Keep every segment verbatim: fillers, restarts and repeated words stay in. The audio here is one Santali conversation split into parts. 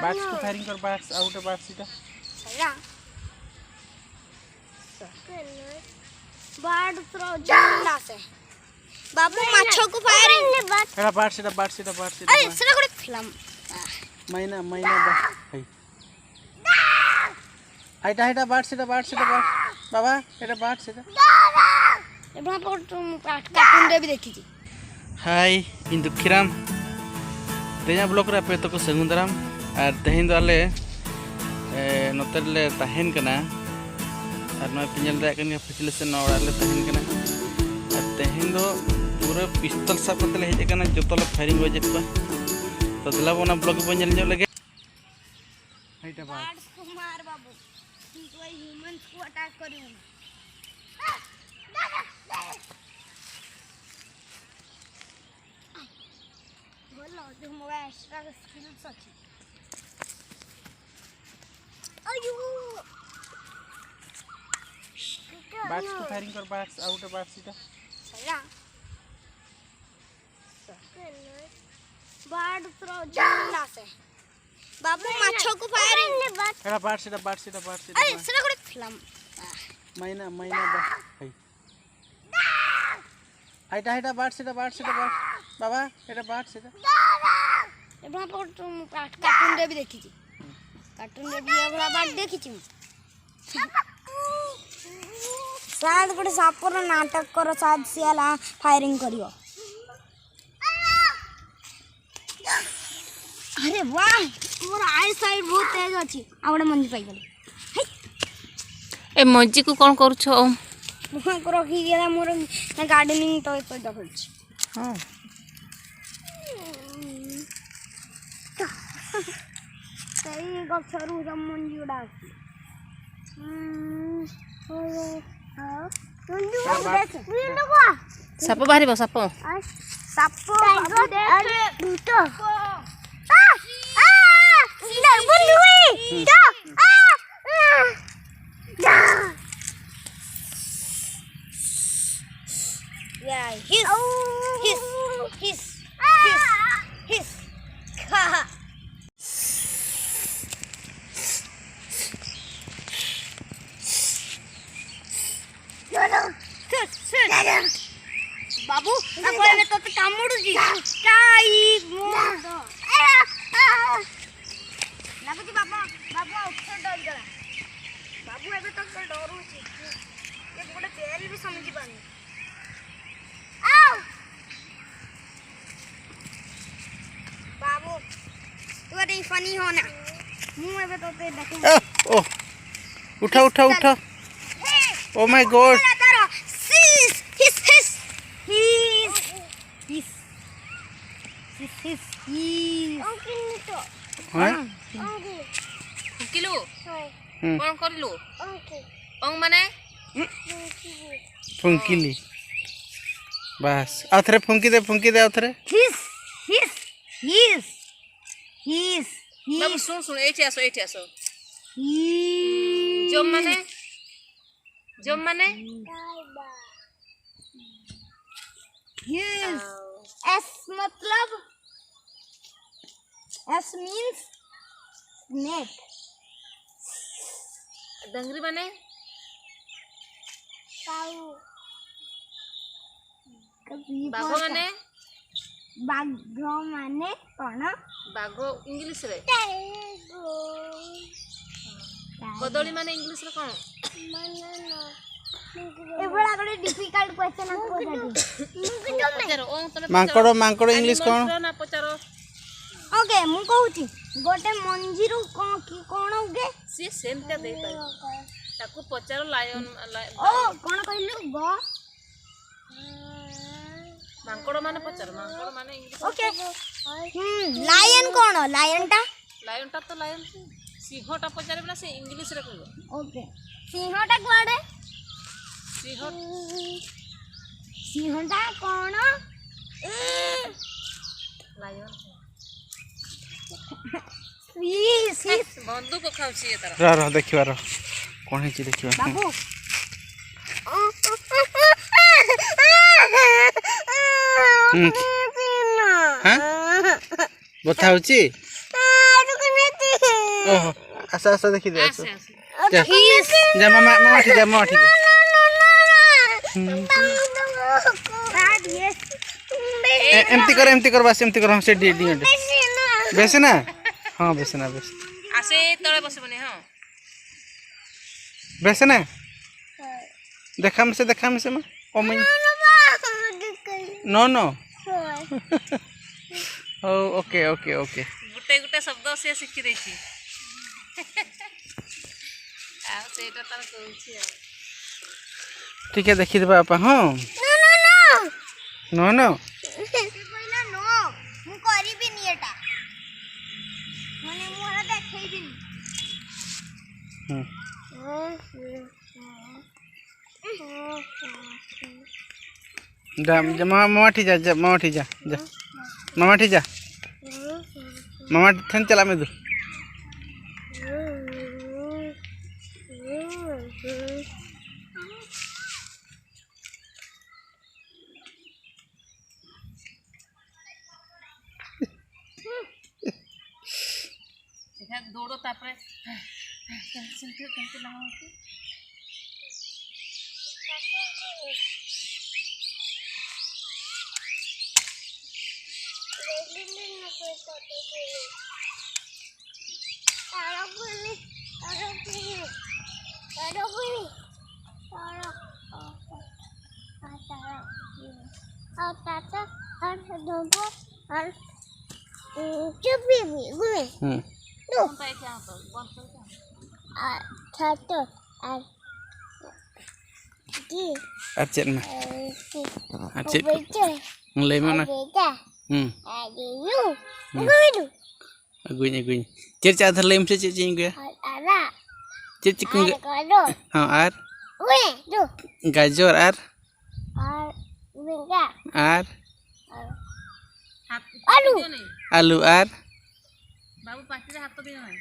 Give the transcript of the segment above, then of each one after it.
ବାର୍ଡସକୁ ଫାୟାରିଂ କର, ବାର୍ଡସ, ଆଉ ଗୋଟେ ବାର୍ଡସ ଏଇଟା। ବାର୍ଡ ଥ୍ରୋ ଜୁନ୍ ଆସେ। ବାବୁ, ମାଛକୁ ଫାୟାରିଂ। ଏଇଟା ବାର୍ଡସ, ଏଇଟା ବାର୍ଡସ, ଏଇଟା ବାର୍ଡସ, ଏଇଟା ଆରେ, ବାର୍ଡସ। ସେଟା ଗୋଟେ ଫ୍ଲାମ। ମାଇନା, ମାଇନା, ବା-, ହେଇ। ଏଇଟା, ଏଇଟା ବାର୍ଡସ, ଏଇଟା ବାର୍ଡସ, ଏଇଟା ବାର୍ଡସ। ବାବା, ଏଇଟା ବାର୍ଡସ, ଏଇଟା। ଏ ବାପ, ମୁଁ କା-, କାର୍ଟୁନରେ ବି ଦେଖିଛି। ᱦᱟᱭ, ᱤᱧ ᱫᱩᱠᱷᱤᱨᱟᱢ᱾ ᱛᱮᱦᱮᱧᱟᱜ ᱵᱞᱚᱜ ᱨᱮ ᱟᱯᱮ ᱡᱚᱛᱚ ᱠᱚ ᱥᱟᱹᱜᱩᱱ ᱫᱟᱨᱟᱢ᱾ ᱟᱨ ᱛᱮᱦᱮᱧ ᱫᱚ ᱟᱞᱮ, ᱮ, ᱱᱚᱛᱮ ᱨᱮᱞᱮ ᱛᱟᱦᱮᱱ ᱠᱟᱱᱟ᱾ ᱟᱨ ᱱᱚᱜᱼᱚᱭ ᱯᱮ ᱧᱮᱞ ᱫᱟᱲᱮᱭᱟᱜ ᱠᱟᱱ ᱜᱮᱭᱟ, ᱯᱟᱹᱪᱷᱞᱟᱹ ᱥᱮᱫ ᱱᱚᱣᱟ ᱚᱲᱟᱜ ᱨᱮᱞᱮ ᱛᱟᱦᱮᱱ ᱠᱟᱱᱟ᱾ ᱟᱨ ᱛᱮᱦᱮᱧ ᱫᱚ ᱯᱩᱨᱟᱹ ᱯᱤᱥᱛᱚᱞ ᱥᱟᱵ ᱠᱟᱛᱮ ᱞᱮ ᱦᱮᱡ ᱟᱠᱟᱱᱟ, ᱡᱚᱛᱚ ᱞᱮ ᱯᱷᱟᱭᱨᱤᱝ ᱜᱚᱡᱮᱫ ᱠᱚᱣᱟ᱾ ᱛᱚ ᱫᱮᱞᱟ ᱵᱚᱱ ᱚᱱᱟ ᱵᱞᱚᱜ ᱵᱚᱱ ᱧᱮᱞ ᱧᱚᱜ ᱞᱮᱜᱮ᱾ ᱦᱟᱭ, ᱮᱴᱟ ᱵᱟᱨᱰ᱾ ᱵᱟᱨᱰ ᱠᱚ ᱢᱟᱨ ᱵᱟᱵᱩ, ᱠᱤᱱᱛᱩ ᱮᱭ ᱦᱤᱭᱩᱢᱟᱱᱥ ᱠᱚ ᱟᱴᱟᱠ ᱠᱚᱨᱤᱵᱚᱱᱟ᱾ ଭଲ, ତୁ ମୋ ଏକ୍ସଟ୍ରା ସ୍କିଲ୍ସ ଅଛି। ଆୟୁ। ବାର୍ଡସକୁ ଫାୟାରିଂ କର, ବାର୍ଡସ, ଆଉ ଗୋଟେ ବାର୍ଡସ ଏଇଟା। ସରିଲା। ବାର୍ଡ ଥ୍ରୋ ଜୁନ୍ ଆସେ। ବାବୁ, ମାଛକୁ ଫାୟାରିଂ। ଏଇଟା ବାର୍ଡସ, ଏଇଟା ବାର୍ଡସ, ଏଇଟା ବାର୍ଡସ, ଏଇଟା ଆରେ, ବାର୍ଡସ। ସେଟା ଗୋଟେ ଫ୍ଲାମ। ମାଇନା, ମାଇନା, ବା-, ହେଇ। ଏଇଟା, ଏଇଟା ବାର୍ଡସ, ଏଇଟା ବାର୍ଡସ, ଏଇଟା ବାର୍ଡସ। ବାବା, ଏଇଟା ବାର୍ଡସ, ଏଇଟା। ଏ ବାପ, ମୁଁ କା-, କାର୍ଟୁନରେ ବି ଦେଖିଛି। କାର୍ଟୁନରେ ବି ଏଭଳିଆ ବାର୍ଡ ଦେଖିଛି ମୁଁ। ସାୟଦ ଗୋଟେ ସାପର ନାଟକ କର, ସାୟଦ ସିଏ ହେଲା ଫାୟାରିଂ କରିବ। ଆରେ ୱାହ, ମୋର ଆଇ ସାଇଟ୍ ବହୁତ ତେଜ ଅଛି। ଆଉ ଗୋଟେ ମଞ୍ଜି ପାଇଗଲି। ଏ ମଞ୍ଜିକୁ କ'ଣ କରୁଛ? ମୁଁ ଆକୁ ରଖିକି ହେଲା ମୋର ଗାର୍ଡେନିଂ ଟଏ ପଇଦା କରୁଛି। ହଁ। ସେଇ ଗଛରୁ ସବୁ ମଞ୍ଜି ଗୁଡ଼ା ଆସୁଛି। ଉଁ, ହଉ, ହଉ। ସାପ ବାହାରିବ, ସାପ। ସାପ, ସାପ, ଭୂତ। ଆ, ଆ, ୟା, ହିସ୍, ହିସ୍, ହିସ୍, ହିସ୍, ହିସ୍। ବାବୁ, ବାବୁ, ଏବେ ତତେ କାମୁଡୁଛି। କାଇ ମୁଣ୍ଡ। ଲାଗୁଛି ବାବୁ, ବାବୁ ଆଉ ଉଠେଇ ଡରିଗଲା। ବାବୁ ଏବେ ତତେ ଡରୁଛି। ଏ ଗୋଟେ ବେଲ ବି ସମଝି ପାରୁନି। ଆଉ ବାବୁ, ତୁ ଏଠି ଫନି ହ ନା। ମୁଁ ଏବେ ତତେ ଡାକିବି। ओ, ओ। उठा, उठा, उठा। Oh my God. तारो। हिस, हिस, हिस। हिस। हिस। हिस, हिस, हिस। हैं? फुकिलु। हम्म। कौन करलु? ओंग माने? फुंकिली। बस। आउथरे फुंकी दे, फुंकी दे आउथरे। हिस, हिस, हिस। हिस, बाबू, हिस। सुन, सुन, एठे आसो, एठे आसो। हिस। जम माने? जम माने? हिस। एस मतलब, एस मीन्स स्नेक। डंगरी माने? काऊ। कभी बाघ बोलता। माने? बाघ माने कौन? बाघ इंग्लिश रे। टाइगर। कदली माने इंग्लिश रे कौन? माने ना। एबड़ा गोटे डिफिकल्ट क्वेश्चन आपको पचारो, ओ, तमे मांकड़, पचारो। मांकड़ इंग्लिश कौन? एनिमल्स रो ना पचारो। ओके, मु कहूची, गोटे मंजीरू कौन, कि कौन उगे? सी सेम का दे पारे। ताको पचारो लायन, लाय-, ओ, कौन कहलु? ग- मांकड़ माने पचारो, मांकड़ माने इंग्लिश। ओके। हम्म, लायन कौन? लायन टा? लायन टा तो लायन से। सिंह टा पचारे बना से इंग्लिश रे कहबो। ओके। सिंह टा कुआड़े? सिंह। सिंह टा कौन? लायन। सी, सी। बंदूक खाउची एतर। रह, रह, देखिबा, रह। कौन है जी, देखिबा। बाबू। हम्म। हाँ? बथा होची? ओहो, आसा, आसा, देखी दे, आसा। आसे, आसे। जा। हिस। जा, मामा, मामा ठीक, जा, मामा ठीक। हम्म। ᱮ- ଏମିତି କର, ଏମିତି କର, ବାସ୍ ଏମିତି କର। ହଁ, ସେ ଡି ଡି ବେଶୀ ନା। ବେଶ ନା? ହଁ, ବେଶ ନା, ବେଶ। ଆସେ ତଳେ ବସିବନି। ହଁ, ବେଶ ନା। ଦେଖା ମିଶେ, ଦେଖା ମିଶେ ମା। କମେଇ। No no. ହଉ, ଓକେ, ଓକେ, ଓକେ। ଗୋଟେ ଗୋଟେ ଶବ୍ଦ ସେ ଶିଖି ଦେଇଛି। ଆଉ ସେଇଟା ତାର କହୁଛି ଆଉ। ଟିକେ ଦେଖିଦେବା ବାପା। ହଁ। No no. No no. ସେ କହିଲା ନୋ, ମୁଁ କରିବିନି ଏଟା। ମାନେ ମୁଁ ଏଟା ଦେଖେଇବିନି। ହୁଁ। ଯା, ଯା, ମାମା, ମାମା ଠି ଯା, ଯା, ମାମା ଠି ଯା, ଯା। ମାମା ଠି ଯା। ମାମା ଠେନ୍ ଚାଲା ମେ ଦୁ। ଏଇଟା ଦୌଡ଼, ତାପରେ ସେମିତି କେମିତି ଲାଗୁଛି? হুম। ᱟᱨ ᱪᱮᱫ ᱢᱟ? ᱟᱨ ᱪᱮᱫ ᱠᱚ? ᱞᱟᱹᱭ ᱢᱮ ᱚᱱᱟ᱾ ᱦᱩᱸ᱾ ᱦᱩᱸ᱾ ᱟᱹᱜᱩᱭᱟᱹᱧ, ᱟᱹᱜᱩᱭᱟᱹᱧ᱾ ᱪᱮᱫ ᱪᱮᱫ ᱟᱫᱷᱟᱨ ᱞᱟᱹᱭ ᱢᱮᱥᱮ, ᱪᱮᱫ ᱪᱮᱫ ᱤᱧ ᱟᱹᱜᱩᱭᱟ? ᱟᱨᱟᱜ᱾ ᱪᱮᱫ ᱪᱮᱫ ᱠᱚᱧ ᱟᱹᱜᱩᱭᱟ? ᱦᱚᱸ, ᱟᱨ? ᱜᱟᱡᱚᱨ ᱟᱨ? ᱟᱨ ᱵᱮᱸᱜᱟᱲ᱾ ᱟᱨ? ᱟᱨ ᱟᱹᱞᱩ᱾ ᱟᱹᱞᱩ ᱟᱨ? ᱵᱟᱹᱵᱩ ᱯᱟᱸᱪᱴᱤ ᱨᱮ ᱦᱟᱛ ᱠᱚ ᱫᱤᱭᱟ ᱢᱮ᱾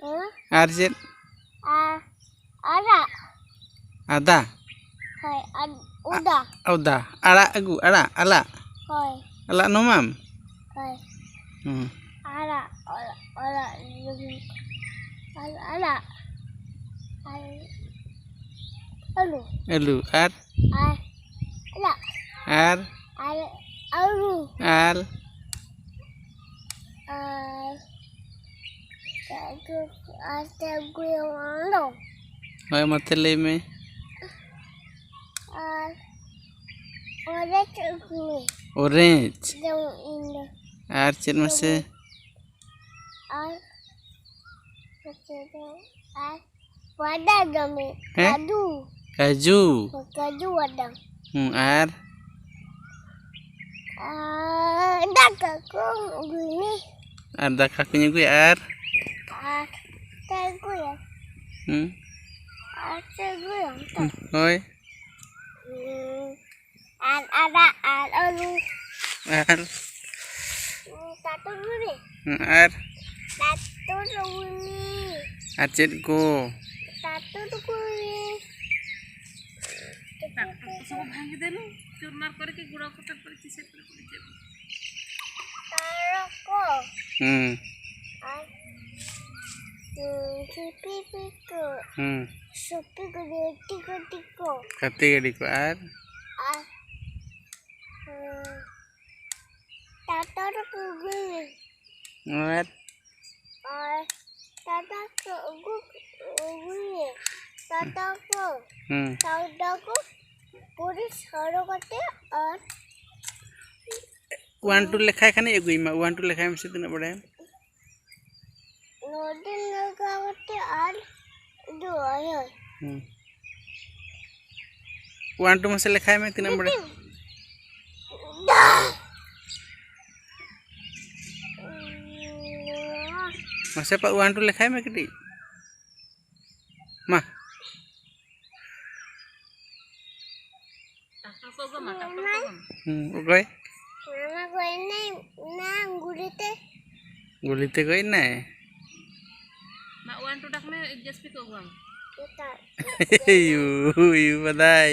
ᱦᱮᱸ? ᱟᱨ ᱪᱮᱫ? ᱟᱨ ᱟᱨᱟᱜ᱾ ᱟᱫᱟ? ᱦᱳᱭ, ᱟᱨ ᱩᱫᱟ᱾ ᱚᱫᱟ᱾ ᱟᱲᱟᱜ ᱟᱹᱜᱩ, ᱟᱲᱟᱜ, ᱟᱞᱟᱜ᱾ ᱦᱳᱭ᱾ ᱟᱞᱟᱜ ᱱᱚᱢᱟᱢ? ᱦᱳᱭ᱾ ᱦᱩᱸ᱾ ᱟᱲᱟᱜ, ᱟᱲᱟᱜ, ᱟᱲᱟᱜ, ᱟᱲᱟᱜ, ᱟᱲᱟᱜ᱾ ᱟᱨ ᱟᱹᱞᱩ᱾ ᱟᱹᱞᱩ, ᱟᱨ? ᱟᱨ ᱟᱨ ᱟᱨ ᱟᱹᱞᱩ ᱟᱨ ᱟᱨ ᱟᱨ ᱪᱮᱫ ᱠᱚ ᱟᱨ ᱪᱮᱫ ᱠᱚ ᱚᱱᱟ ᱫᱚ? ᱦᱳᱭ, ᱢᱟᱛᱮ ᱞᱟᱹᱭ ᱢᱮ᱾ ᱟᱨ ᱚᱨᱮᱧᱡᱽ ᱟᱹᱜᱩ ᱢᱮ᱾ ᱚᱨᱮᱧᱡᱽ᱾ ᱡᱮᱢᱚᱱ ᱤᱧ ᱫᱚ᱾ ᱟᱨ ᱪᱮᱫ ᱢᱟᱥᱮ? ᱟᱨ ᱟᱨ ᱵᱟᱫᱟᱢ ᱡᱚᱢ ᱢᱮ᱾ ᱦᱮᱸ? ᱠᱟᱡᱩ᱾ ᱠᱟᱡᱩ᱾ ᱠᱟᱡᱩ ᱵᱟᱫᱟᱢ᱾ ᱦᱩᱸ, ᱟᱨ? ᱟᱨ ᱫᱟᱠᱟ ᱠᱚ ᱟᱹᱜᱩᱭ ᱢᱮ᱾ ᱟᱨ ᱫᱟᱠᱟ ᱠᱚᱧ ᱟᱹᱜᱩᱭᱟ, ᱟᱨ? ᱟᱨ ᱫᱟᱠᱟ ᱟᱹᱜᱩᱭᱟ᱾ ᱦᱩᱸ᱾ ᱟᱨ ᱫᱟᱠᱟ ᱟᱹᱜᱩᱭᱟ᱾ ᱦᱩᱸ, ᱦᱳᱭ᱾ ᱦᱩᱸ᱾ ᱟᱨ ᱟᱲᱟᱜ ᱟᱨ ᱟᱹᱞᱩ᱾ ᱟᱨ? ᱦᱩᱸ, ᱴᱟᱴᱩ ᱟᱹᱜᱩᱭ ᱢᱮ᱾ ᱦᱩᱸ, ᱟᱨ? ᱴᱟᱴᱩ ᱟᱹᱜᱩᱭ ᱢᱮ᱾ ᱟᱨ ᱪᱮᱫ ᱠᱚ? ᱴᱟᱴᱩ ᱟᱹᱜᱩᱭ ᱢᱮ᱾ ᱴᱟᱴᱩ ᱠᱚ ᱥᱚᱵ ᱵᱷᱟᱸᱜᱤ ᱫᱮᱱᱩ, ᱪᱩᱨᱢᱟᱨ ᱠᱚᱨᱮ ᱠᱤ ᱜᱩᱲᱟᱹ ᱠᱚ ᱛᱟᱨᱯᱚᱨᱮ ᱪᱮᱫ ᱠᱚᱨᱮ ᱠᱚ ᱪᱮᱫ? ᱛᱟᱨᱚ ᱠᱚ᱾ ᱦᱩᱸ᱾ ᱟᱨ, ᱦᱩᱸ, ᱪᱷᱤᱯᱤ ᱯᱤ ᱠᱚ᱾ ᱦᱩᱸ᱾ ᱥᱩᱯᱤ ᱠᱚ, ᱜᱟᱹᱴᱤ ᱜᱟᱹᱴᱤ ᱠᱚ᱾ ᱦᱟᱹᱛᱤ ᱜᱟᱹᱰᱤ ᱠᱚ ᱟᱨ? ᱟᱨ, ᱦᱩᱸ, ᱴᱟᱴᱟ ᱨᱮ ᱠᱚ ᱟᱹᱜᱩᱭ᱾ ᱟᱨ? ᱟᱨ ᱴᱟᱴᱟ ᱠᱚ ᱟᱹᱜᱩ, ᱟᱹᱜᱩᱭ᱾ ᱴᱟᱴᱟ ᱠᱚ᱾ ᱦᱩᱸ᱾ ᱴᱟᱴᱟ ᱠᱚ ᱯᱩᱨᱟᱹ ᱥᱟᱨᱚ ᱠᱟᱛᱮ ᱟᱨ ᱚᱣᱟᱱ ᱴᱩ ᱞᱮᱠᱷᱟᱭ ᱠᱷᱟᱱᱤᱧ ᱟᱹᱜᱩᱭ ᱢᱟ᱾ ᱚᱣᱟᱱ ᱴᱩ ᱞᱮᱠᱷᱟᱭ ᱢᱮᱥᱮ, ᱛᱤᱱᱟᱹᱜ ᱵᱟᱲᱟᱭᱟᱢ? ᱱᱚᱰᱮ ᱞᱟᱜᱟᱣ ᱠᱟᱛᱮ ᱟᱨ ᱫᱩ, ᱦᱳᱭ᱾ ᱦᱩᱸ᱾ ᱚᱣᱟᱱ ᱴᱩ ᱢᱟᱥᱮ ᱞᱮᱠᱷᱟᱭ ᱢᱮ, ᱛᱤᱱᱟᱹᱜ ᱮᱢ ᱵᱟᱲᱟᱭᱟ? ᱢᱟᱥᱮ ᱯᱟ, ᱚᱣᱟᱱ ᱴᱩ ᱞᱮᱠᱷᱟᱭ ᱢᱮ ᱠᱟᱹᱴᱤᱡ᱾ ᱢᱟ᱾ ᱴᱟᱠᱴᱚᱨ ᱠᱚ ᱟᱹᱜᱩ ᱟᱢᱟ, ᱴᱟᱠᱴᱚᱨ ᱠᱚ ᱟᱹᱜᱩ ᱟᱢᱟ᱾ ᱦᱩᱸ, ᱚᱠᱚᱭ? ᱢᱟᱢᱟ ᱜᱚᱡ ᱮᱱᱟᱭ, ᱚᱱᱟ ᱜᱩᱞᱤ ᱛᱮ᱾ ᱜᱩᱞᱤ ᱛᱮ ᱜᱚᱡ ᱮᱱᱟᱭ? ᱢᱟ, ᱚᱣᱟᱱ ᱴᱩ ᱰᱟᱠ ᱢᱮ, ᱡᱮᱥᱯᱤ ᱠᱚ ᱟᱹᱜᱩ ᱟᱢᱟ᱾ ᱮᱴᱟᱜ᱾ ᱭᱩ, ᱭᱩ, ᱵᱟᱫᱟᱭ᱾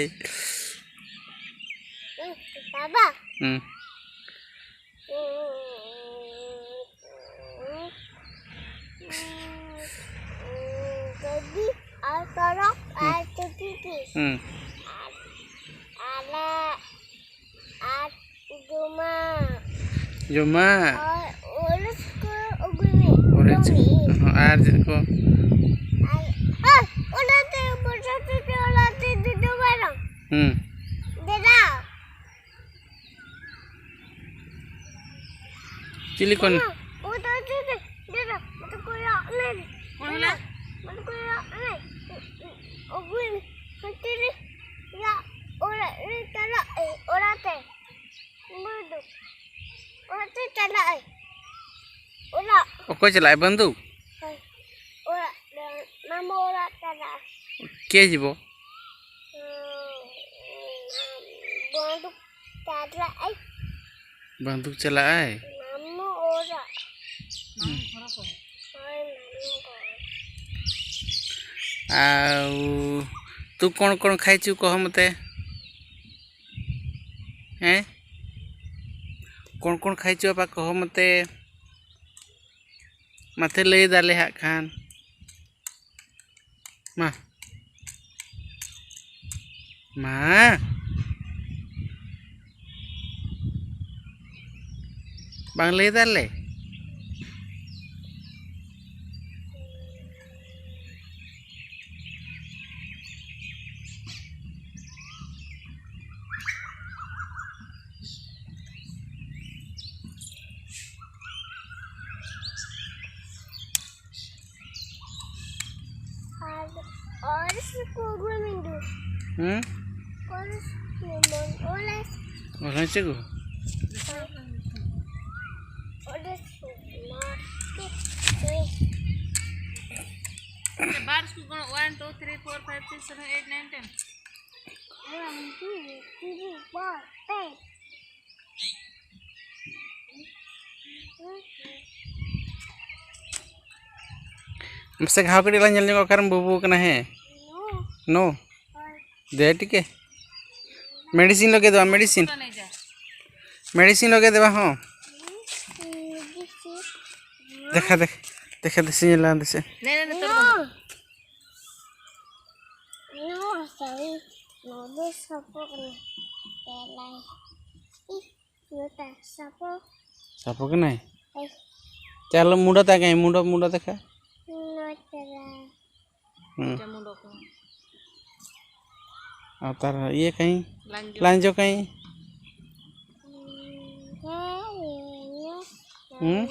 ᱩᱸ, ᱵᱟᱵᱟ᱾ ᱦᱩᱸ᱾ ᱜᱟᱹᱰᱤ ᱟᱨ ᱴᱚᱨᱚᱠ ᱦᱩᱸ᱾ ᱟᱨ ᱪᱩᱴᱤ ᱯᱤᱥ᱾ ᱦᱩᱸ᱾ ᱟᱨ, ᱟᱨ ᱡᱚᱢᱟᱜ᱾ ᱟᱨ ᱚᱨᱮᱧᱡᱽ ᱠᱚ ᱟᱹᱜᱩᱭ ᱢᱮ᱾ ᱚᱨᱮᱧᱡᱽ᱾ ᱡᱚᱢ ᱢᱮ᱾ ᱦᱚᱸ, ᱟᱨ ᱪᱮᱫ ᱠᱚ? ᱟᱨ, ᱟᱨ ᱚᱱᱟᱛᱮ ᱵᱚᱨᱥᱟ ᱛᱮ ᱚᱱᱟᱛᱮ ᱫᱩᱫᱩ ᱵᱟᱨᱚ᱾ ᱦᱩᱸ᱾ ᱫᱮᱞᱟ᱾ ᱪᱤᱞᱤ ᱠᱚ? ᱫᱮᱞᱟ, ᱚᱱᱟ ᱛᱮ ᱫᱮᱞᱟ, ᱚᱱᱟ ᱠᱚ ᱨᱟᱜ ᱢᱮ᱾ ᱚᱱᱟ? ᱚᱱᱟ ᱠᱚ ᱨᱟᱜ ᱢᱮ᱾ ᱟᱹᱜᱩᱭ ᱢᱮ᱾ ᱦᱟᱱᱛᱮ ᱨᱮ ᱨᱟᱜ, ᱚᱲᱟᱜ ᱨᱮ ᱪᱟᱞᱟᱜ ᱟᱹᱧ, ᱚᱲᱟᱜ ᱛᱮ᱾ ᱵᱟᱹᱱᱫᱩᱠ᱾ ᱚᱲᱟᱜ ᱛᱮ ᱪᱟᱞᱟᱜ ᱟᱭ᱾ ᱚᱲᱟᱜ᱾ ᱚᱠᱚᱭ ᱪᱟᱞᱟᱜ ᱟᱭ, ᱵᱟᱹᱱᱫᱩᱠ? ᱦᱳᱭ᱾ ᱚᱲᱟᱜ ᱨᱮ, ᱢᱟᱢᱩ ᱚᱲᱟᱜ ᱪᱟᱞᱟᱜ ᱟᱭ᱾ ᱠᱮ ᱡᱤᱵᱚ? ᱩᱸ, ᱵᱟᱹᱱᱫᱩᱠ ᱪᱟᱞᱟᱜ ᱟᱭ᱾ ᱵᱟᱹᱱᱫᱩᱠ ᱪᱟᱞᱟᱜ ᱟᱭ? ᱢᱟᱢᱩ ᱚᱲᱟᱜ᱾ ᱦᱩᱸ᱾ ᱦᱳᱭ, ᱢᱟᱢᱩ ᱚᱲᱟᱜ᱾ ଆଉ ତୁ କ'ଣ କ'ଣ ଖାଇଛୁ କହ ମୋତେ? ହେଁ? କ'ଣ କ'ଣ ଖାଇଛୁ ବାପା କହ ମୋତେ? ᱢᱟᱥᱮ ᱞᱟᱹᱭ ᱫᱟᱞᱮ ᱦᱟᱸᱜ ᱠᱷᱟᱱ᱾ ᱢᱟ᱾ ᱢᱟ᱾ ᱵᱟᱝ ᱞᱟᱹᱭ ᱫᱟᱞᱮ᱾ ᱟᱨ ᱚᱨᱮᱧᱡᱽ ᱠᱚ ᱟᱹᱜᱩᱭ ᱢᱮ ᱫᱩ᱾ ᱦᱩᱸ? Orange lemon, orange. ᱚᱨᱮᱧᱡᱽ ᱟᱹᱜᱩ? ᱚᱨᱮᱧᱡᱽ ᱢᱟ᱾ ᱵᱟᱨ ᱥᱠᱩᱞ ᱠᱷᱚᱱ one, two, three, four, five, six, seven, eight, nine, ten. One, two, three, four, five. ᱢᱟᱥᱮ ᱜᱷᱟᱣ ᱠᱟᱹᱴᱤᱡ ᱞᱟᱝ ᱧᱮᱞ ᱧᱚᱜ, ᱚᱠᱟᱨᱮᱢ ᱵᱩᱵᱩ ᱠᱟᱱᱟ? ᱦᱮᱸ, ᱱᱚ᱾ ᱫᱮ ᱴᱤᱠᱮ᱾ ᱢᱮᱰᱤᱥᱤᱱ ᱞᱟᱜᱮ ᱫᱮᱵᱟ, ᱢᱮᱰᱤᱥᱤᱱ᱾ ᱢᱮᱰᱤᱥᱤᱱ ᱞᱟᱜᱮ ᱫᱮᱵᱟ, ᱦᱚᱸ᱾ ᱫᱮᱠᱷᱟ, ᱫᱮᱠᱷᱟ, ᱫᱮᱠᱷᱟ, ᱫᱮᱥᱮ ᱧᱮᱞᱟ, ᱫᱮᱥᱮ᱾ ᱱᱚᱣᱟ ᱥᱟᱹᱨᱤ, ᱱᱚᱣᱟ ᱫᱚ ᱥᱟᱯᱚ ᱠᱟᱱᱟ᱾ ᱛᱮᱞᱟᱭ᱾ ᱤᱦ, ᱱᱚᱣᱟ ᱥᱟᱯᱚ᱾ ᱥᱟᱯᱚ ᱠᱟᱱᱟᱭ? ᱦᱳᱭ᱾ ᱪᱟᱞ, ᱢᱩᱸᱰᱟᱹ ᱛᱟᱭ ᱠᱟᱹᱧ, ᱢᱩᱸᱰᱟᱹ, ᱢᱩᱸᱰᱟᱹ ᱫᱮᱠᱷᱟ᱾ ᱱᱚᱣᱟ ᱪᱟᱞᱟ᱾ ᱦᱩᱸ᱾ ᱟᱨ ᱛᱟᱨ ᱤᱭᱟᱹ ᱠᱟᱹᱧ, ᱞᱟᱧᱡᱚ᱾ ᱞᱟᱧᱡᱚ ᱠᱟᱹᱧ᱾ ᱦᱩᱸ?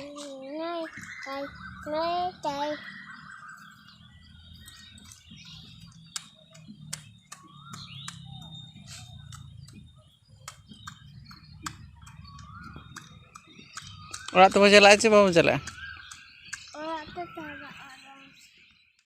ᱚᱲᱟᱜ ᱛᱮᱵᱚ ᱪᱟᱞᱟᱜᱼᱟ ᱪᱮ ᱵᱟᱵᱚ ᱪᱟᱞᱟᱜᱼᱟ?